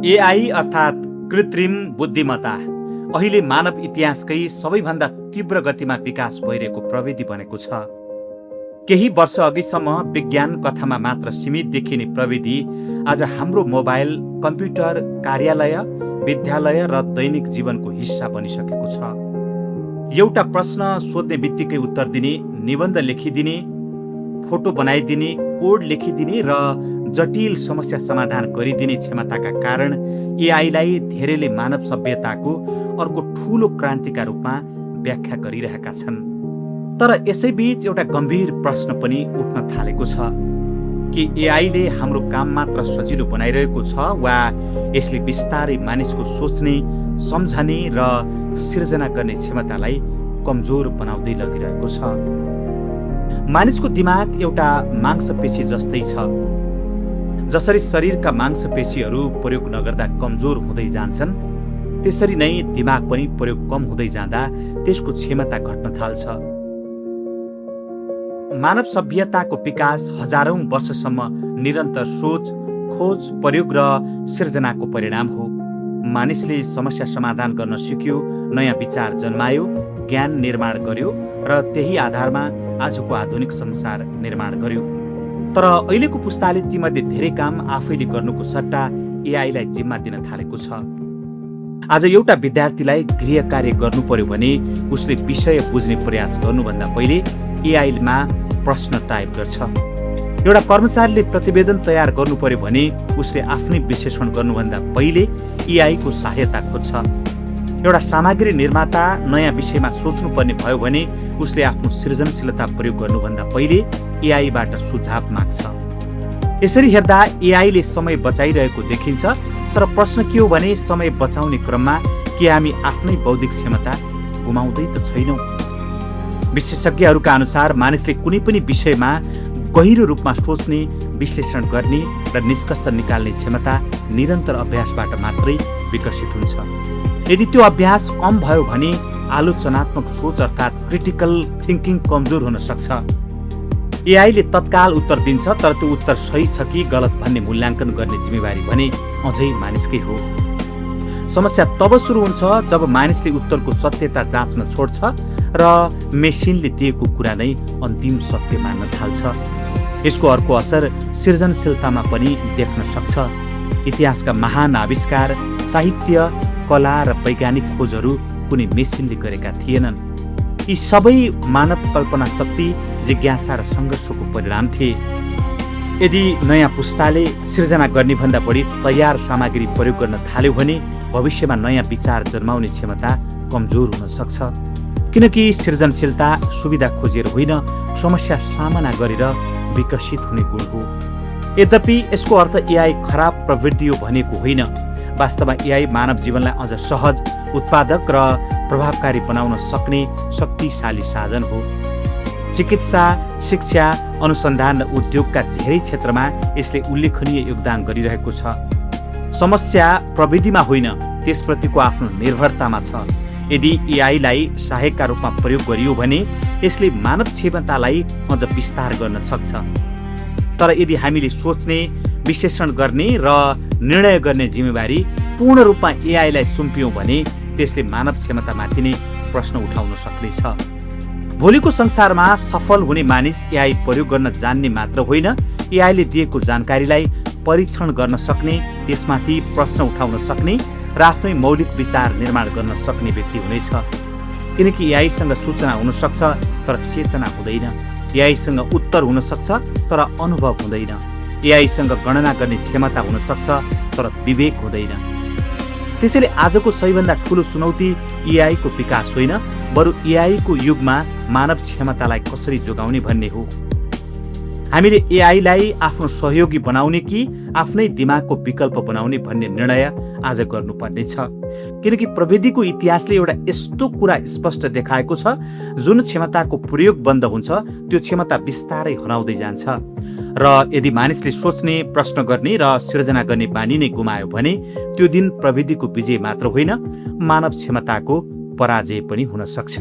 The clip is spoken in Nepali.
एआई अर्थात् कृत्रिम बुद्धिमत्ता अहिले मानव इतिहासकै सबैभन्दा तीव्र गतिमा विकास भइरहेको प्रविधि बनेको छ। केही वर्ष अघिसम्म विज्ञान कथामा मात्र सीमित देखिने प्रविधि आज हाम्रो मोबाइल, कम्प्युटर, कार्यालय, विद्यालय र दैनिक जीवनको हिस्सा बनिसकेको छ। एउटा प्रश्न सोध्ने बित्तिकै उत्तर दिने, निबन्ध लेखिदिने, फोटो बनाइदिने, कोड लेखिदिने र जटिल समस्या समाधान गरिदिने क्षमताका कारण एआईलाई धेरैले मानव सभ्यताको अर्को ठूलो क्रान्तिका रूपमा व्याख्या गरिरहेका छन्। तर यसैबीच एउटा गम्भीर प्रश्न पनि उठ्न थालेको छ कि एआईले हाम्रो काम मात्र सजिलो बनाइरहेको छ वा यसले बिस्तारै मानिसको सोच्ने, सम्झने र सिर्जना गर्ने क्षमतालाई कमजोर बनाउँदै लगिरहेको छ। मानिसको दिमाग एउटा मांसपेशी जस्तै छ। जसरी शरीरका मांसपेशीहरू प्रयोग नगर्दा कमजोर हुँदै जान्छन्, त्यसरी नै दिमाग पनि प्रयोग कम हुँदै जाँदा त्यसको क्षमता घट्न थाल्छ। मानव सभ्यताको विकास हजारौं वर्षसम्म निरन्तर सोच, खोज, प्रयोग र सिर्जनाको परिणाम हो। मानिसले समस्या समाधान गर्न सिक्यो, नयाँ विचार जन्मायो, ज्ञान निर्माण गर्यो र त्यही आधारमा आजको आधुनिक संसार निर्माण गर्यो। तर अहिलेको पुस्ताले तीमध्ये धेरै काम आफैले गर्नुको सट्टा एआईलाई जिम्मा दिन थालेको छ। आज एउटा विद्यार्थीलाई गृह कार्य गर्नु पर्यो भने उसले विषय बुझ्ने प्रयास गर्नुभन्दा पहिले एआईमा प्रश्न टाइप गर्छ। एउटा कर्मचारीले प्रतिवेदन तयार गर्नु पर्यो भने उसले आफ्नै विश्लेषण गर्नुभन्दा पहिले एआईको सहायता खोज्छ। एउटा सामग्री निर्माता नयाँ विषयमा सोच्नुपर्ने भयो भने उसले आफ्नो सृजनशीलता प्रयोग गर्नुभन्दा पहिले एआईबाट सुझाव माग्छ। यसरी हेर्दा एआईले समय बचाइरहेको देखिन्छ, तर प्रश्न के हो भने समय बचाउने क्रममा के हामी आफ्नै बौद्धिक क्षमता गुमाउँदै त छैनौँ? विशेषज्ञहरूका अनुसार मानिसले कुनै पनि विषयमा गहिरो रूपमा सोच्ने, विश्लेषण गर्ने र निष्कर्ष निकाल्ने क्षमता निरन्तर अभ्यासबाट मात्रै विकसित हुन्छ। यदि त्यो अभ्यास कम भयो भने आलोचनात्मक सोच अर्थात् क्रिटिकल थिङ्किङ कमजोर हुन सक्छ। एआईले तत्काल उत्तर दिन्छ, तर त्यो उत्तर सही छ कि गलत भन्ने मूल्याङ्कन गर्ने जिम्मेवारी भने अझै मानिसकै हो। समस्या तब सुरु हुन्छ जब मानिसले उत्तरको सत्यता जाँच्न छोड्छ र मेसिनले दिएको कुरा नै अन्तिम सत्य मान्न थाल्छ। यसको अर्को असर सृजनशीलतामा पनि देख्न सक्छ। इतिहासका महान आविष्कार, साहित्य, कला र वैज्ञानिक खोजहरू कुनै मेसिनले गरेका थिएनन्। यी सबै मानव कल्पना शक्ति, जिज्ञासा र सङ्घर्षको परिणाम थिए। यदि नयाँ पुस्ताले सृजना गर्ने भन्दा बढी तयार सामग्री प्रयोग गर्न थाल्यो भने भविष्यमा नयाँ विचार जन्माउने क्षमता कमजोर हुन सक्छ। किनकि सृजनशीलता सुविधा खोजेर होइन, समस्या सामना गरेर विकसित हुने गुण हो। यद्यपि यसको अर्थ एआई खराब प्रवृत्ति हो भनेको होइन। वास्तवमा एआई मानव जीवनलाई अझ सहज, उत्पादक र प्रभावकारी बनाउन सक्ने शक्तिशाली साधन हो। चिकित्सा, शिक्षा, अनुसन्धान र उद्योगका धेरै क्षेत्रमा यसले उल्लेखनीय योगदान गरिरहेको छ। समस्या प्रविधिमा होइन, त्यसप्रतिको आफ्नो निर्भरतामा छ। यदि एआईलाई सहायकका रूपमा प्रयोग गरियो भने यसले मानव क्षमतालाई अझ विस्तार गर्न सक्छ। तर यदि हामीले सोच्ने, विश्लेषण गर्ने र निर्णय गर्ने जिम्मेवारी पूर्ण रूपमा एआईलाई सुम्पियौँ भने त्यसले मानव क्षमतामाथि नै प्रश्न उठाउन सक्नेछ। भोलिको संसारमा सफल हुने मानिस एआई प्रयोग गर्न जान्ने मात्र होइन, एआईले दिएको जानकारीलाई परीक्षण गर्न सक्ने, त्यसमाथि प्रश्न उठाउन सक्ने र आफ्नै मौलिक विचार निर्माण गर्न सक्ने व्यक्ति हुनेछ। किनकि एआईसँग सूचना हुन सक्छ तर चेतना हुँदैन। एआईसँग उत्तर हुन सक्छ तर अनुभव हुँदैन। एआईसँग गणना गर्ने क्षमता हुन सक्छ तर विवेक हुँदैन। त्यसैले आजको सबैभन्दा ठूलो चुनौती एआईको विकास होइन, बरु एआईको युगमा मानव क्षमतालाई कसरी जोगाउने भन्ने हो। हामीले एआईलाई आफ्नो सहयोगी बनाउने कि आफ्नै दिमागको विकल्प बनाउने भन्ने निर्णय आज गर्नुपर्ने छ। किनकि प्रविधिको इतिहासले एउटा यस्तो कुरा स्पष्ट देखाएको छ, जुन क्षमताको प्रयोग बन्द हुन्छ त्यो क्षमता बिस्तारै हराउँदै जान्छ। र यदि मानिसले सोच्ने, प्रश्न गर्ने र सृजना गर्ने बानी नै गुमायो भने त्यो दिन प्रविधिको विजय मात्र होइन, मानव क्षमताको पराजय पनि हुन सक्छ।